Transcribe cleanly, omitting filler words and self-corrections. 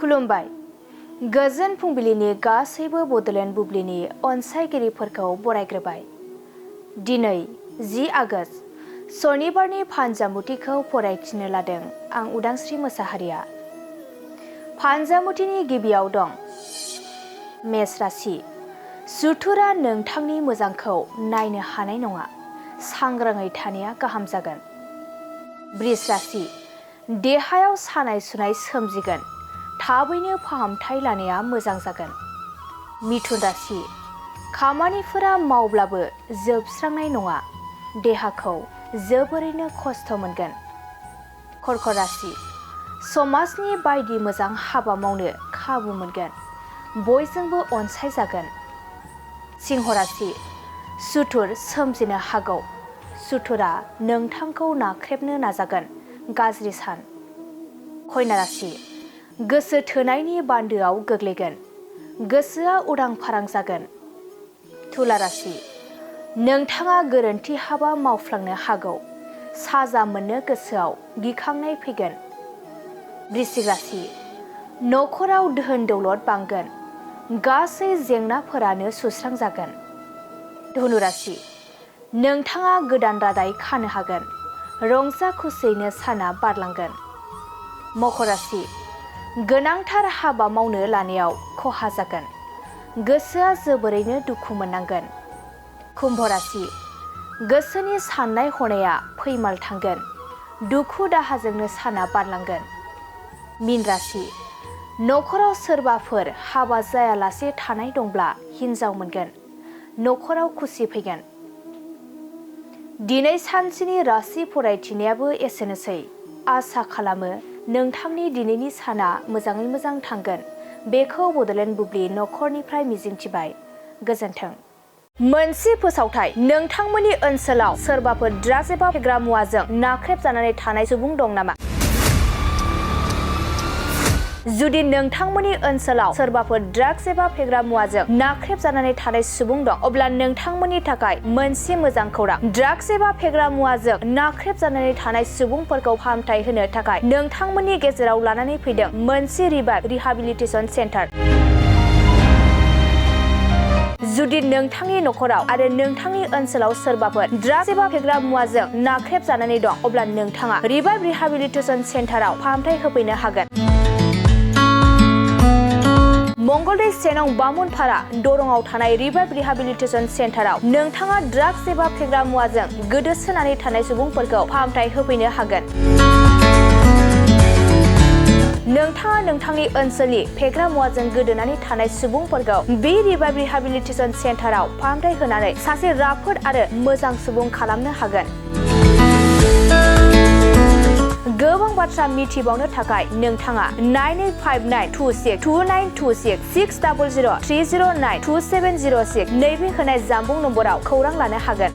खुलुमबाय। गोजोन फुंबिलिनि गासैबो बड'लेण्ड बुब्लिनि अनसायगिरिफोरखौ बरायग्रोबाय। दिनै 10 आगस्त सनिबारनि फानजामुथिखौ फरायथिनो लादों आं उदांस्रि मोसाहारिया। फानजामुथिनि गिबियाव दं मेष राशि। सुथुरा नोंथांनि मोजांखौ नायनो हानाय नङा, सांग्राङै थानाया गाहाम जागोन। बृष राशि। देहायाव सानाय सुनाय सोमजिगोन, थाबैनो फाहामथाय लानाया मोजां जागोन। मिथुन राशि। खामानिफोरा मावब्लाबो जोबस्रांनाय नङा, देहाखौ जोबोरैनो खस्थ' मोनगोन। कर्क राशि। समाजनि बायदि मोजां हाबा मावनो खाबु मोनगोन, बयजोंबो अनसायजागोन। सिंह राशि। सुथुर सोमजिनो हागौ, सुथुरा नोंथांखौ नाख्रेबनो नाजागोन, गाज्रि सान। कन्या राशि। गोसो थोनायनि बान्दोआव गोग्लैगोन, गोसोआ उदां फारां जागोन। तुला राशि। नोंथाङा गोरोन्थि हाबा मावफ्लांनो हागौ, साजा मोननो गोसोआव गिखांनाय फैगोन। वृश्चिक राशि। नखराव धोन दौलत बांगोन, गासै जेंनाफोरानो सुस्रांजागोन। धनु राशि। नोंथाङा गोदान रादाय खानो हागोन, रंजा खुसियैनो साना बारलांगोन। मकर राशि। गोनांथार हाबा मावनो लानायाव खहा जागोन, गोसोआ जोबोरैनो दुखु मोननांगोन। कुम्भ राशि। गोसोनि साननाय हनाया फैमाल थांगोन, दुखु दाहाजोंनो साना बारलांगोन। मीन राशि। नखराव सोरबाफोर हाबा जायालासे थानाय दंब्ला हिन्जाव मोनगोन, नखराव खुसि फैगोन। दिनै सानसेनि राशि फरायथिनायाबो एसेनोसै। आसा खालामो नोंथांनि दिनैनि साना मोजाङै मोजां थांगोन, बेखौ बड'लेण्ड बुब्लि नखरनिफ्राय मिजिंथिबाय। गोजोन्थों। मोनसे फोसावथाय। नोंथांमोननि ओनसोलाव सोरबाफोर ड्राग्स एबा फेग्रा मुवाजों नाख्रेबजानानै थानाय सुबुं दं नामा? जुदि नोंथांमोननि ओनसोलाव सोरबाफोर ड्राग्स एबा फेग्रा मुवाजों नाख्रेबजानानै थानाय सुबुं दं, अब्ला नोंथांमोननि थाखाय मोनसे मोजां खौरां। ड्राग्स एबा फेग्रा मुवाजों नाख्रेबजानानै थानाय सुबुंफोरखौ फाहामथाय होनो थाखाय नोंथांमोननि गेजेराव लानानै फैदों मोनसे रिभाइभ रिहाबिलिटेसन सेन्टार। जुदि नोंथांनि नखराव आरो नोंथांनि ओनसोलाव सोरबाफोर ड्राग्स एबा फेग्रा मुवाजों नाख्रेबजानानै दं, अब्ला नोंथाङा रिभाइभ रिहाबिलिटेसन सेन्टाराव फाहामथाय होफैनो हागोन। मंगलदै 1 नं बामुनपारा दरंआव थानाय रिभाइभ रिहाबिलिटेसन सेन्टाराव नोंथाङा ड्राग्स एबा फेग्रा मुवाजों गोदोसोनानै थानाय सुबुंफोरखौ फाहामथाय होफैनो हागोन। नोंथाङा नोंथांनि ओनसोलनि फेग्रा मुवाजों गोदोनानै थानाय सुबुंफोरखौ बे रिभाइभ रिहाबिलिटेसन सेन्टाराव फाहामथाय होनानै सासे राफोद आरो मोजां सुबुं खालामनो हागोन। गोबां बाथ्रा मिथिबावनो थाखाय नोंथाङा 9859262926 60030927006 नैबे होनाय जानबुं नम्बराव खौरां लानो हागोन।